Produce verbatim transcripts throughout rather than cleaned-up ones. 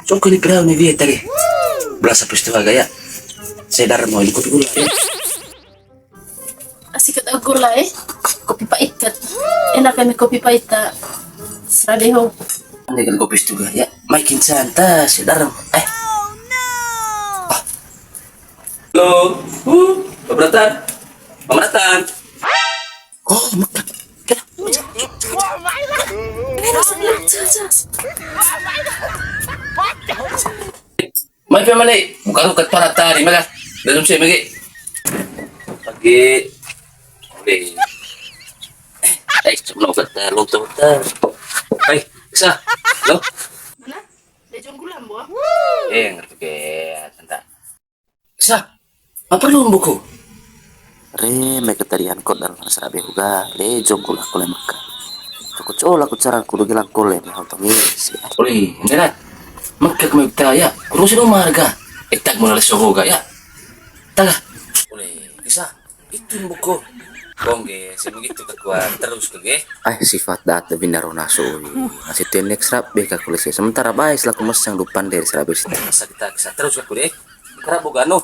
Coba ni perahu ni dia tadi. Berasa pesta gaya. Saya darah mau ikut gula ya. Asik kata gula eh. Kopi pahit kat. Enak kan kopi pahit ta. Serabe ho. Andai kan kopi juga ya. Makin santai saya darah. Eh. Ah. Halo. Uh, Pak Bratan. Pak Bratan. Oh, Pak Bratan. Mai pe mane, buka lu ketua tadi mega. Dalam sih megi. Pagi. Oke. Eh, cuma kata lu tuh. Hai, bisa. Lo? Mana? Dia jongkulan, Bu. Eh, ngerti ke, tante. Sa, apa lu buku? Re, me ketarian kot dalam serabe huga, le jongkul aku le maka. Aku cola aku cara kudu gelang kole me hotong isi. Oi, nderat. Maka kami taya, kurus dong marga. Etak mulai soho ga ya. Taga. Oi, bisa. Itu buku. Bongge, sebegitu kekuat terus ke ge. Ai, sifat dat bindaro naso. Masih tenek serabe ka kulisi. Sementara bae selaku mesang dupan dari serabe sih. Masa kita bisa terus aku deh. Kerap bukan no.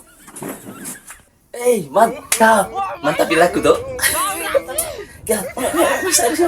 Eh, mantap. Mantap dilaku tuh. Ya, bisa, bisa.